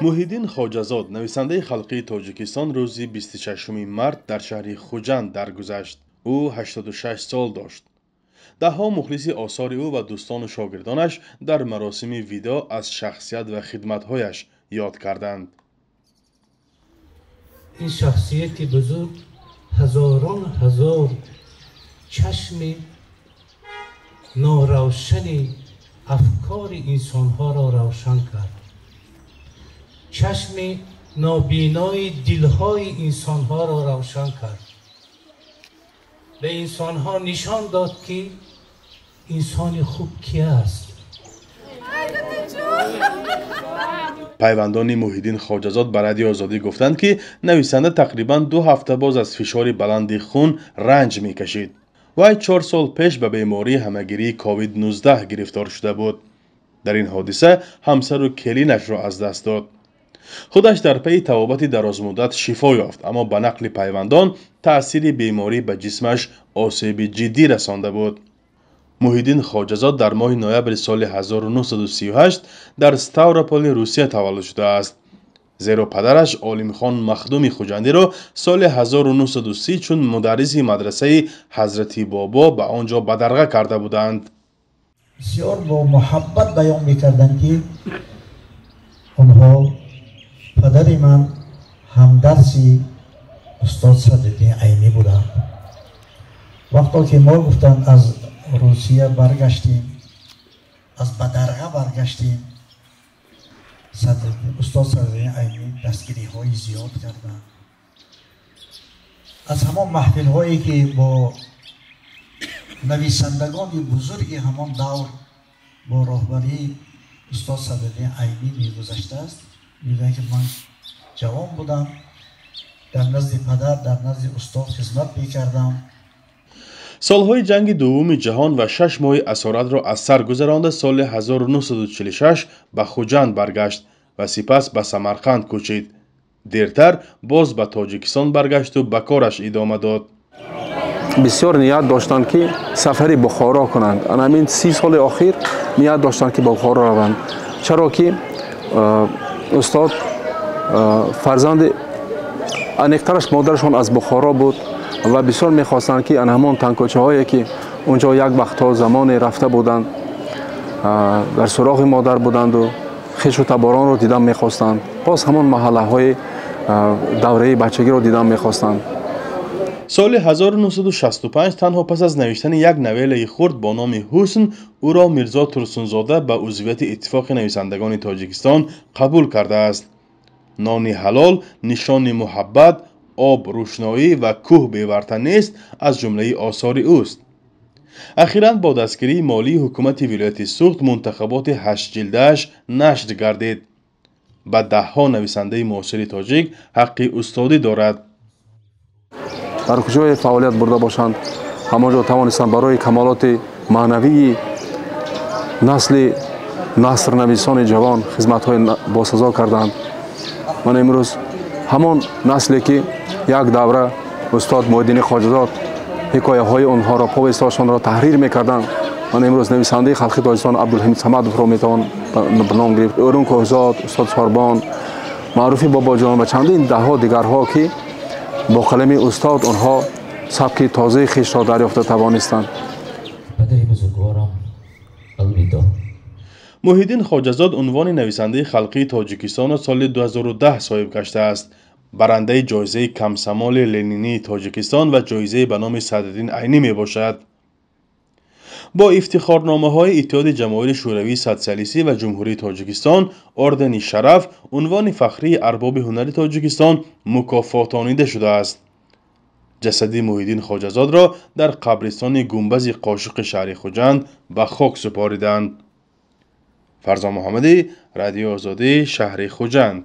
Муҳиддин Хоҷазод, нависандаи халқии Тоҷикистон, рӯзи 26 март дар шаҳри Хуҷанд даргузашт. Ӯ 86 сол дошт. Даҳҳо мухлиси осори ӯ ва дӯстону шогирдонаш дар маросими видоъ аз шахсият ва хидматҳояш ёд карданд. Ин шахсияти бузург ҳазорон ҳазор чашми норавшани афкори инсонҳоро равшан кард, чашми нобинои дилҳои инсонҳоро равшан кард, ба инсонҳо нишон дод, ки инсони хуб ки аст. Пайвандони Муҳиддин Хоҷазод ба Радиои Озодӣ гуфтанд, ки нависанда тақрибан 2 ҳафта боз аз фишори баланди хун ранҷ мекашид. Вай 4 сол пеш ба бемории ҳамагирии COVID-19 гирифтор шуда буд. Дар ин ҳодиса ҳамсару келинашро аз даст дод. Худаш дар пайи табобати дарозмуддат шифо ёфт, аммо ба нақли пайвандон таъсири беморӣ ба ҷисмаш осеби ҷиддӣ расонда буд. Муҳиддин Хоҷазод дар моҳи ноябри соли 1938 дар Ставрополи Русия таваллуд шудааст. Зеро падараш Олимхон Махдуми Хуҷандиро соли 1930 чун мударриси мадрасаи Ҳазрати Бобо ба он ҷо бадарға карда буданд. Бисёр бо муҳаббат баён мекарданд, ки онҳо падари ман ҳамдарси устод Садриддин Айнӣ буданд. Вақто ки мо гуфтанд аз Русия баргаштем, аз бадарға баргаштем, устод Садриддин Айнӣ дастгириҳои зиёд карданд. Аз ҳамон маҳфилҳое ки бо нависандагони бузурги ҳамон давр бо роҳбарии устод Садриддин Айнӣ мегузаштааст, мегӯянд, ки ман ҷавон будам, дар назди падар, дар назди устод хизмат мекардам. Солҳои ҷанги дуввуми ҷаҳон ва 6 моҳи асоратро аз сар гузаронда, соли 1946 ба Хуҷанд баргашт ва сипас ба Самарқанд кӯчид. Дертар боз ба Тоҷикистон баргашту ба кораш идома дод. Бисёр ният доштанд, ки сафари Бухоро кунанд. Ҳамин 30 соли охир ният доштанд, ки ба Бухоро раванд, чаро ки устод фарзанди аниқтараш модарашон аз Бухоро буд ва бисёр мехостанд, ки ан ҳамон танкӯчаҳое, ки унҷо як вақтҳо замоне рафта буданд, дар суроғи модар буданду хешу таборонро дидан мехостанд, боз ҳамон маҳаллаҳои давраи бачагиро дидан мехостанд. Соли 1965 танҳо пас аз навиштани як новеллаи хурд бо номи «Ҳусн» ӯро Мирзо Турсунзода ба узвияти Иттифоқи нависандагони Тоҷикистон қабул кардааст. Нони ҳалол, нишони муҳаббат, об рӯшноӣ ва кӯҳ беварта нест аз ҷумлаи осори ӯст. Ахиран бо дастгирии молии ҳукумати вилояти Суғд мунтахаботи 8 ҷилдааш нашр гардид. Ба даҳҳо нависандаи муосири тоҷик ҳаққи устодӣ дорад. Дар куҷое фаъолият бурда бошанд, ҳамон ҷо тавонистанд барои камолоти маънавии насли насрнависони ҷавон хизматҳои босазо карданд. Ман имрӯз ҳамон насле, ки як давра устод Муҳиддини Хоҷазод ҳикояҳои онҳоро, повестҳошонро таҳрир мекарданд, ман имрӯз нависандаи халқи Тоҷикистон Абдулҳамид Самадовро метавон ба ном гирифт, Ӯрун Кӯҳзод, устод Сорбон, Маъруфи Бобоҷон ва чандин даҳҳо дигарҳо, ки бо қалами устод онҳо сабки тозаи хешро дарёфта тавонистанд. Падари бузургворам, алвидо. Муҳиддин Хоҷазод унвони нависандаи халқии Тоҷикистонро соли 2010 соҳиб гаштааст. Барандаи ҷоизаи Комсомоли Ленинии Тоҷикистон ва ҷоизаи ба номи Садриддин Айнӣ мебошад. Бо ифтихорномаҳои Иттиҳоди Ҷамоҳири Шӯравии Социалистӣ ва Ҷумҳурии Тоҷикистон, ордени Шараф, унвони фахрии арбоби ҳунари Тоҷикистон мукофотонида шудааст. Ҷасади Муҳиддин Хоҷазодро дар қабристони Гумбази Қошуқи шаҳри Хуҷанд ба хок супориданд. Фарзон Муҳаммадӣ, Радиои Озодӣ, шаҳри Хуҷанд.